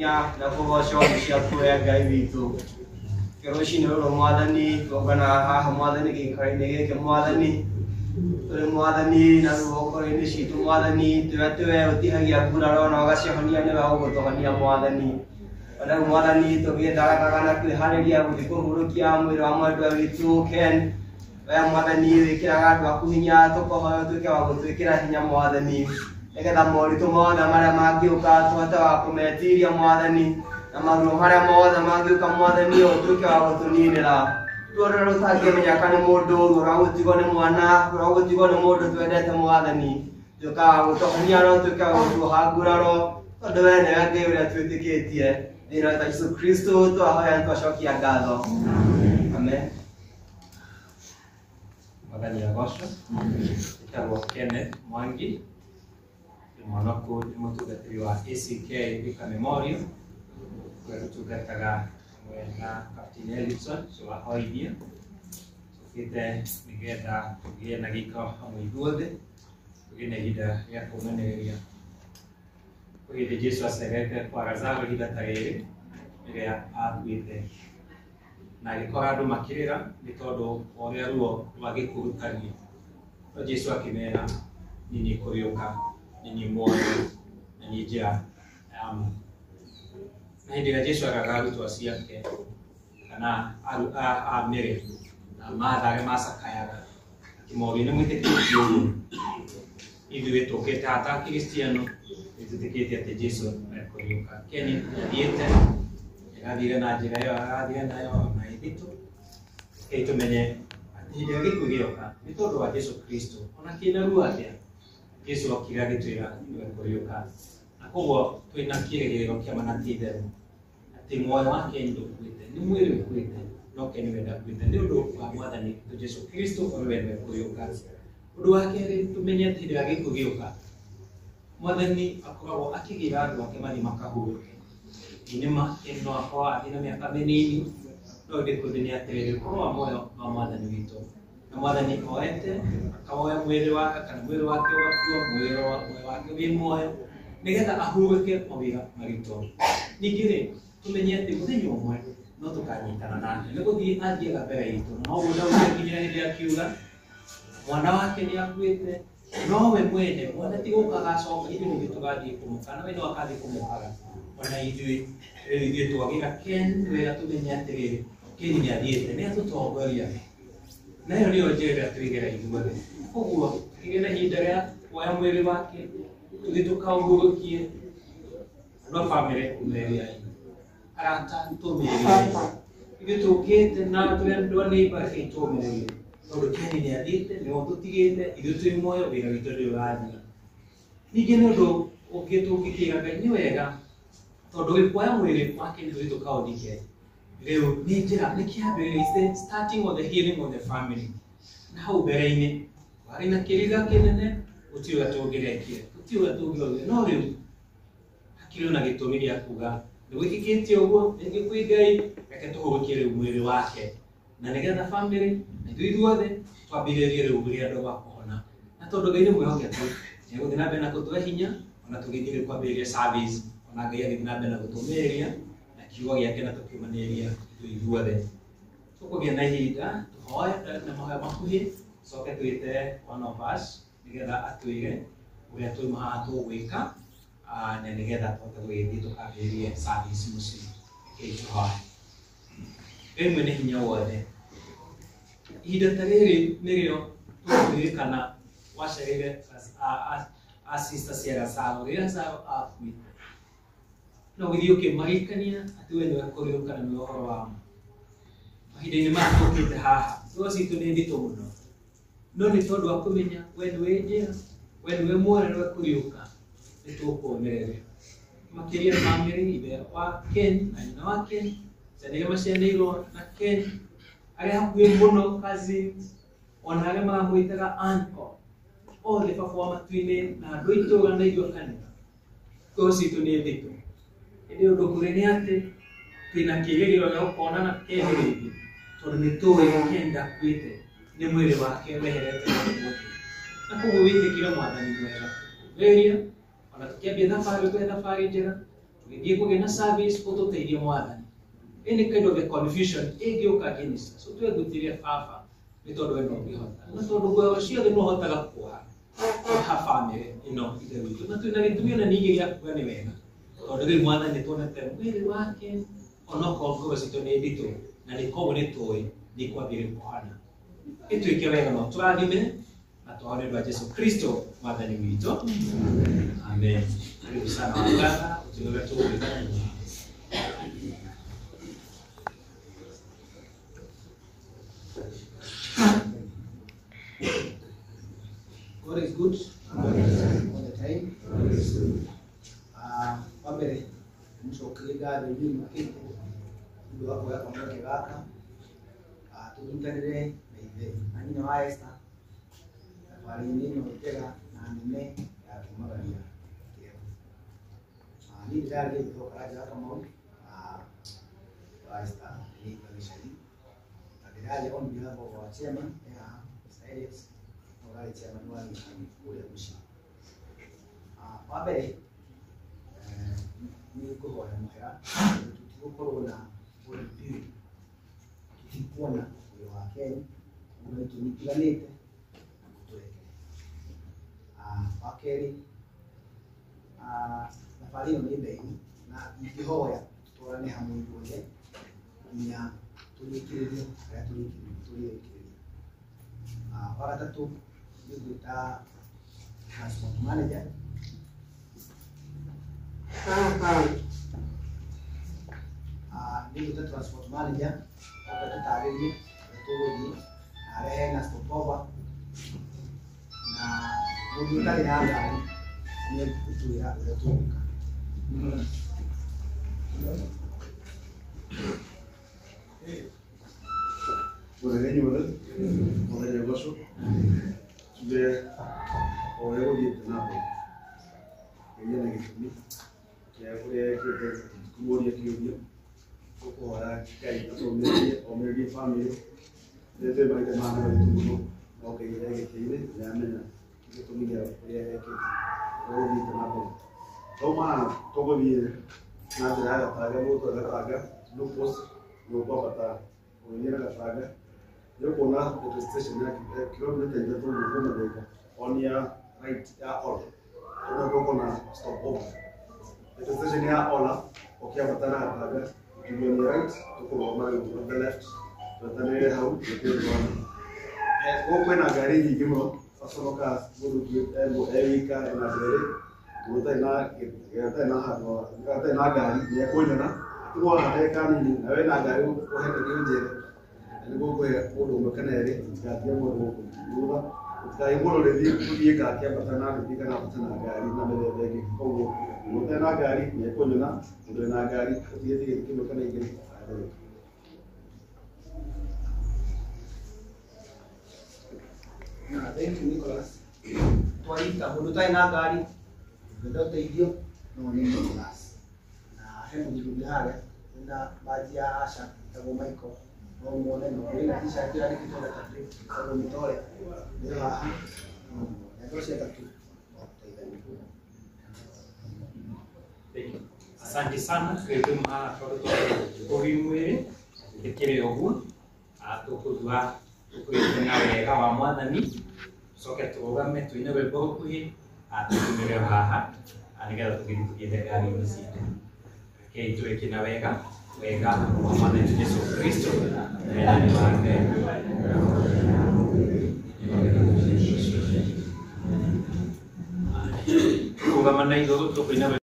Na kũgocwo nĩ ciaku we Ngai witũ. Rũcinĩ rũrũ Mwathani, tuongana haha Mwathani gĩikaro-inĩ gĩkĩ Mwathani, tũrĩ Mwathani na ruo ngoro-inĩ citũ Mwathani, tũrĩa tũwe ũtihagia nguraro na ũgacihonia nĩwe ũgũtũhonia Mwathani. Ona rĩu Mwathani tũgĩthagathaga na kwĩharĩria gũthiĩ kũhurũkia mwĩrĩ wa mwendwa witũ Ken, we Mwathani wĩkĩraga andũ aku hinya, tũkũhoya ũtuĩke wa gũtwĩkĩra hinya Mwathani, nĩgetha moritũ mothe marĩa mangĩũka tũhote wa kũmetiria Mwathani, na maruo marĩa mothe mangĩũka Mwathani ũtuĩke wa gũtũninĩra. Ruo rũrĩa rũtangĩmenyeka nĩ mũndũ, ruo rwa gũtigwo nĩ mwana, ruo rwa gũtigwo nĩ mũndũ twendete Mwathani, tuĩka wa gũtũhonia na ũtuĩke wa gũtuoha nguraro, tondũ we nĩwe Ngai ũrĩa twĩtĩkĩtie. Thĩinĩ wa Jesũ Kristo twahoya na twacokia ngatho. Amen. Mwathani agocwo. Ĩtagwo Kenneth Mwangi, ndĩ mwonoku, ndĩ mũtungatĩri wa ACK Thika Memorial, kũrĩa tũtungataga hamwe na Captain Elton ũcio wahoithia. Tũkĩte nĩgetha tũgĩe na gĩikaro hamwe ithuothe, tũgĩe na ihinda rĩa kũũmanĩrĩria. Kwĩ hĩndĩ Jesu acerete kwa Lazaro ihinda ta rĩrĩ rĩrĩa akuĩte, na agĩkora andũ makĩrĩra nĩ tondũ wa ũrĩa ruo rwa gĩkuũ rũtariĩ. No Jesu akĩmera, niĩ nĩ kũriũka, nĩ niĩ muoyo, na niĩ njĩra ya ma. Na hĩndĩ ĩrĩa Jesu eraga arutwo acio ake kana a Mary na Martha arĩa macakayaga, akĩmoria, nĩ mwĩtĩkĩtie ũguo? Ithuĩ tũkĩte haha ta Akristiano nĩ twĩtĩkĩtie atĩ Jesu ekũriũka. Ken nĩathiĩte, nĩarathire na njĩra ĩyo arathire nayo na ithitũ. Rekei tũmenye atĩ hĩndĩ ĩrĩa gĩkuũ gĩoka nĩ tondũ wa Jesu Kristo, ona kĩna ruo atĩa, Jesu okire agĩtwĩra nĩwe kũriũka. Na koguo twĩna kĩĩrĩgĩrĩro kĩa ma na ti itherũ atĩ muoyo wa Ken ndũkuĩte, nĩ mwĩrĩ ũkuĩte, no Ken we ndakuĩte nĩ ũndũ wa Mwathani witũ Jesu Kristo ũrĩa we nĩwe kũriũka. Ũndũ wa kerĩ, tũmenye atĩ hĩndĩ ĩrĩa gĩkuũ gĩũka, Mwathani akoragwo akĩgĩra andũ ake mathiĩ makahurũke. Ĩ nĩ ma Ken no akorwo athiĩ na mĩaka mĩnini, no ĩndĩ kũndĩ nĩ atĩrĩrĩ, ũhoro wa muoyo wa Mwathani witũ. Na Mwathani oete akawoya mwĩrĩ wake kana mwĩrĩ wake ũgakua, mwĩrĩ muoyo wake wĩ muoyo, nĩgetha ahurũke mawĩra maritũ. Ningĩ rĩ, tũmenye atĩ mũthenya ũmwe no tũkanyitana nake, nĩ gũthiĩ athiaga mbere itũ, na noguo Daudi akinyire hĩndĩ akiuga mwana wake nĩ akuĩte, nowe mwene mwana ti gũka agacoka, ithuĩ nĩ ithuĩ tũgathiĩ kũmũka, na we no akathiĩ kũmũkaga. Ona ithuĩ rĩu ithuĩ twagĩra Ken wega, tũmenye atĩrĩrĩ, Ken nĩ athiĩte, nĩ atũtongoria, na ĩyo nĩyo njĩra ĩrĩa twĩgera ithuothe. Koguo tũkĩgĩa na ihinda rĩa kuoya mwĩrĩ wake tũthiĩ tũkaũhurũkie, andũ a bamĩrĩ ũmĩrĩriai, arata tũmĩrĩriai, ithuĩ tũkĩte na tũrĩ andũ a neighbor, rekei tũmĩrĩrie, tondũ Ken nĩ athiĩte, nĩwe ũtũtigĩte, ithuĩ twĩ muoyo, wĩra witũ ndũrĩ ũrathira. Ningĩ nĩ ũndũ ũngĩ tũngĩkĩra Ngai nĩ wega, tondũ gĩkuoya mwĩrĩ wake nĩ tũthiĩ tũkaũthike rĩu nĩ njĩra, nĩ kĩambĩrĩria, is the starting of the healing of the family. Na hau mbere-inĩ warĩ na kĩriga kĩnene, gũtirĩ ũrĩa tũngĩrekire, gũtirĩ ũrĩa tũngĩaugire, no rĩu hakĩrĩ na gĩtũmi gĩa kuga nĩ gwĩkĩkĩte ũguo, rĩngĩ kwĩ Ngai, reke tũhurũkie rĩu mwĩrĩ wake, na nĩgetha family na ithuĩ ithuothe twambĩrĩrie rĩu rũgendo rwa kũhona. Na tondũ Ngai nĩ mwĩhokeku, nĩ egũthiĩ na mbere na gũtũhe hinya, ona tũgĩthiĩ rĩu kwambĩrĩria service, ona Ngai agĩthiĩ na mbere na gũtũmĩrĩria na kiugo gĩake na tũkĩũmanĩrĩria ithuĩ ithuothe. Tũkũgĩa na ihinda tũhoe na mahoya makuhĩ, tũcoke twĩte one of us nĩgetha atwĩre ũrĩa twauma haha tũgwĩka, na nĩgetha tũhote gũgĩthiĩ tũkambĩrĩrie service mũciĩ. Rekei tũhoe. Ngai mwene hinya wothe, ihinda ta rĩrĩ nĩrĩo tũkũririkana wacereire a sister cia Lazaro rĩrĩa Lazaro akuĩte, no gũthiĩ ũkĩmaririkania atĩ we nĩwe kũriũka na nĩwe ũhoro wa ma. Mahinda-inĩ maya tũkĩte haha, ngoro citũ nĩ nditũ mũno, no nĩ tondũ wa kũmenya we nĩwe njĩra, we nĩwe muoyo, nĩwe kũriũka, nĩ tũkũũmĩrĩria. Makĩria bamĩrĩ, ithe wa Ken na nyina wa Ken, ciana iria macianĩirwo na Ken, arĩa hakuhĩ mũno cousins, ona arĩa maramwĩtaga uncle, othe baba wa matu-inĩ na andũ a itũũra na ithuĩ a kanitha, ngoro citũ nĩ nditũ. Ĩndĩ ũndũ kũrĩ nĩ atĩ twĩna kĩĩrĩgĩrĩro gĩa gũkonana Ken rĩngĩ, tondũ nĩ tũĩ Ken ndakuĩte, nĩ mwĩrĩ wake weherete gũkũ thĩ. Na koguo wĩtĩkĩre Mwathani mwega, wĩria ona tũkĩambia thabarĩ, ũtũhe thabarĩ njega. Tũgĩthiĩ kũgĩa na service ũtũteithie Mwathani. Any kind of a confusion ĩngĩũka against us, ũtwĩgutĩre Baba nĩ tondũ we no ũngĩhota. Na tondũ ngoro ciothe nĩ ũhotaga kuoha kuoha bamĩrĩ ĩno Ithe witũ. Na twĩna gĩtũmi ona ningĩ gĩa kuga nĩ wega. Tondũ rĩu Mwathani nĩ tuonete mwĩrĩ wake onokorwo ngoro citũ nĩ nditũ na nĩ koguo nĩ tũĩ nĩ kwambĩrĩria kũhona. Ĩtuĩke wega na ũtũrathime na tũhone ũndũ wa Jesu Kristo Mwathani witũ. Amen. Karibu sana waganga, utuwe tu. God is good all the time. Wa mbere mũcokerie ngatho inyuĩ mũkĩte nĩ ũndũ wa kuoya kamweke gaka tũnyitanĩre na ithe na nyina wa Esther thabarĩ-inĩ ĩno njega na nene ya kumagaria kĩeha. Niĩ ndĩraria njĩtagwo Karanja wa Kamau wa Esther nĩ Gĩcagi na ndĩraria on behalf of our chairman e haha Mr. Elias na ũrarĩ chairman wa gĩcagi kũrĩa mũciĩ. Wa mbere nĩ ngũhoya mũhera tondũ tũtigũkorwo na body bill, tũtikuona mwĩrĩ wa Kenya ũguo itũmi itiganĩte na mũtũrekere. Wa kerĩ thabarĩ ĩno nĩ ndaihu na ingĩhoya tũtwarane hamwe ithuothe nginya tũrĩkĩrĩrie harĩa tũrĩkĩrĩria. Wa gatatũ nĩ ngwĩta transport manager nĩ ngwĩta transport manager oke tũtarĩrie ũrĩa tũgũthiĩ na arehe na stopover na mũndũ ũtarĩ na ngari nĩ egũtwĩra ũrĩa tũgwĩka. Mũthenya inyuothe, mũthenya ũgocwo, tuge o ũrĩa gũthiĩte na mbere, kĩũria na gĩtũmi kĩa ũrĩa ekĩte kũmũria kĩũria, tũkũhoya Ngai atũmĩrĩrie, omĩrĩrie bamĩrĩ, rĩrĩa twĩ maithe maya maritũ mũno, no Ngai e gĩtĩ-inĩ nĩ amenya gĩtũmi kĩa ũrĩa ekĩte, ũrĩa gũthiĩte na mbere. Twauma haha tũgũthiĩ na njĩra ya Gatanga, mũgũtwara Gatanga, Blue Post, nĩ ũkwambata ũgĩthiĩ na Gatanga, nĩ ũkuona petrol station ya kilomita ithatũ ũguo kuma Thika on your right ya Ola, ũguo ũkuona stop over. Petrol station ya Ola ũkĩambata na Gatanga, ũkiuma on your right tũkũrũgama rĩu on the left, twetanĩre hau tũkĩrũgama. Gũkũ kwĩna ngari nyingĩ mũno, personal cars, mũndũ e wika ena andũ erĩ, mũndũ ũtarĩ na handũ ũtarĩ na ngari nĩ ekũnyona, tigwo haha ndagĩka nini na wĩna ngari ũhe ũnjĩre nĩguo ngũhe mũndũ ũmwe kana erĩ ndigatige mũndũ gũkũ thutha gũtikagĩe mũndũ ũrĩthiĩ gũthiĩ akĩambata na nduthi kana ambata na ngari na mĩthemba ĩngĩ. Koguo mũndũ ũtarĩ na ngari nĩ ekũnyona, mũndũ wĩna ngari ũtigĩte gĩtĩ kĩmwe kana igĩrĩ aendelee. Na thank you Nicholas. Twarita mũndũ ũtarĩ na ngari ũngĩenda ũteithio no nĩ Nicholas. Na he mũthuri ũngĩ harĩa wĩna baji ya Asha ĩtagwo Michael no muone no wĩna t-shirt yandĩkĩtwo Gatandĩ ĩtagwo Mĩtore ĩyo haha no muone. Andũ acio atatũ no tũteithanie. Thank you. Asante sana twĩtwe mahala tondũ tũgĩ mwĩrĩ ĩkĩrĩ ũguo tũkũthua tũkũrĩte na wega wa Mwathani tũcoke tũrũgame tũine rwĩmbo rũkuhĩ tũtumĩre haha nĩgetha tũgĩthiĩ tũthiĩte ngari-inĩ citũ. Rekei tũrĩkie na wega wega wa Mwathani Jesu Kristo na wendani wake. Rũgama na igũrũ tũkũina rwĩmbo.